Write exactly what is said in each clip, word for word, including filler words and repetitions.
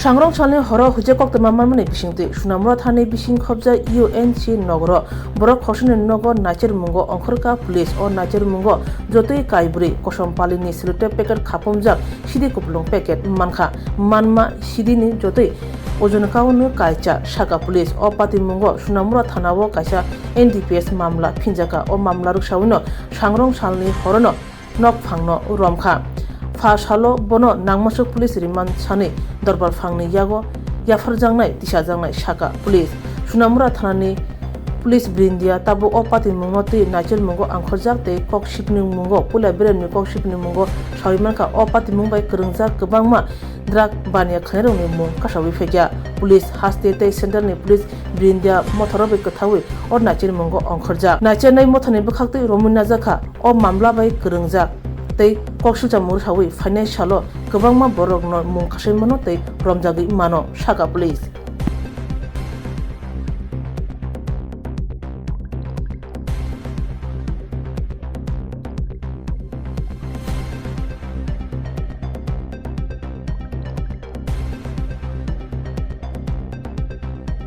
Sangrong salni horo huijak koktwma manmani bisingtwi Sunamura thani bising khobjak U N C nogoro borok khosini nogo naichermungo ongkhorkha police. O naichermungo jotoi kaibrwi kosom palini sellotape packet khapumjak sidi kupulung packet mankha. Manma sidini jotoi ojon kaunu kaisa, sakha police. O patimungo Sunamura thanao kaisa N D P S mamla phinjakha. O mamla rwksawino Sangrong salni horono nokphangno romkha. Pha salo bono nangmasuk police remand sanwi dorbar phangni yago yapharjaknai tisajaknai, sakha police. Sunamura thanani police brindia tabuk o patimungno twi naichermungo angkhorjak tei kok sipningmungo, puila beremni kok sipningmungo sawi mankha. O patimung bai kwrwngjak kwbangma drug baniya khlainairokni mung kasawi phaikha. Police haste tei centralni police brindia mothoro bai kwthawi o naichermungo ongkhorjak. Naichernai mothorni bwkhaktwi romwi najakha. O mamla bai kwrwngjak tei koksilcha mursawi phainai salo kwbangma borokno mung kasaimano tei romjagwi mano, sakha police.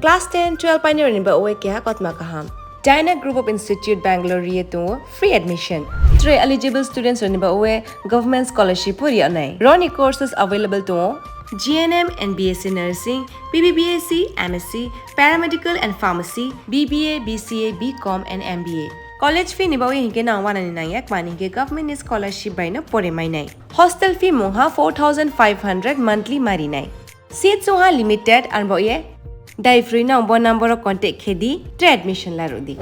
Class ten, twelve painirokni bagwi keha kotma kaham. Dyna Group of Institute, Bangalore ri tongo free admission. Tei eligible students rokni bagwi government scholarship bo ri nai. Roni courses available tongo G N M and B S C nursing, B B B S C, M S C, paramedical and pharmacy, B B A, B C A, B Com and M B A. College fee ni bagwi hinkhe nang wanani nangya, mani hinkhe government ni scholarship bai no pore mainai. Hostel fee mungha four thousand five hundred monthly marinai. Seats wngha limited, arbo ye dai free no bo number o contact khe di, tei admission la rw di.